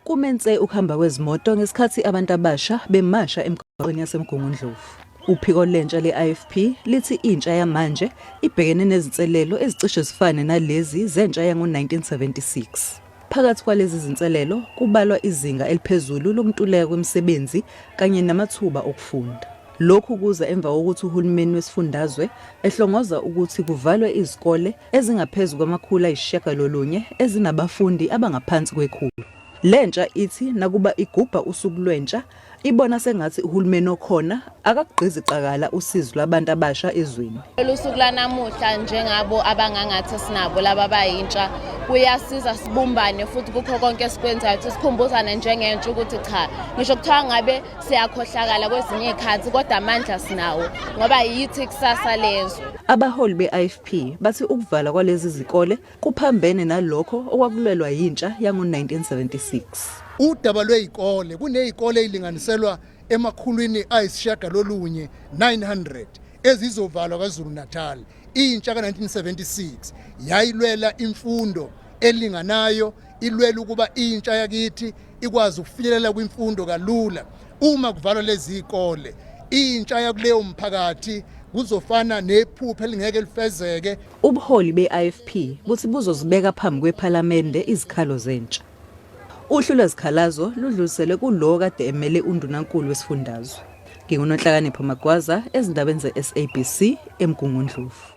Kume nse ukuhamba kwezimoto ngesikhathi abantu abasha bemasha emgwaqweni yaseMgungundlovu. Uphiko lentsha le-IFP lithi intsha yamanje ibhekene nezinselelo ezicishe zifane nalezi zentsha yango-1976. Phakathi kwalezi zinselelo kubalwa izinga eliphezulu lokuntuleka kwemisebenzi kanye namathuba okufunda. Lokhu kuza emva kokuthi uhulumeni wesifundazwe ehlongoza ukuthi kuvalwe izikole ezingaphezu kwama-900 ezinabafundi abangaphansi kwekhulu. Le ntsha ithi nakuba igubha usuku lwentsha, ibona sengathi uhulumeni okhona akakugqizi qakala usizi lwabantu abasha ezweni. Lolu suku lanamuhla njengabo abangangathi sinabo laba abayintsha kuyasiza sibumbane futhi kukho konke esikwenzayo ukuthi sikhumbuzane njengentsha ukuthi cha ngisho kuthiwa ngabe siyakhohlakala kwezinye iy'khathi kodwa amandla sinawo ngoba yithi kusasa lezwe. Abaholi be-IFP bathi ukuvalwa kwalezi zikole kuphambene nalokho okwakulwelwa yintsha yango-1976. Udaba lwey'kole, kuney'kole ey'linganiselwa emakhulwini ayisishiyagalolunye 900 ezizovalwa KwaZulu-Natal. Intsha ka-1976 yayilwela imfundo elinganayo, ilwela ukuba intsha yakithi ikwazi ukufinyelela kwimfundo kalula. Uma kuvalwa lezi zikole, intsha yakuleyo mphakathi kuzofana nephupho elingeke lifezeke. Ubuholi be-IFP buthi buzozibeka phambi kwePhalamende izikhalo zentsha. Uhlu lwezikhalazo ludluliselwe kulowo kade emele undunankulu wesifundazwe. NginguNonhlakanipho Magwaza ezindabeni ze-SABC eMgungundlovu.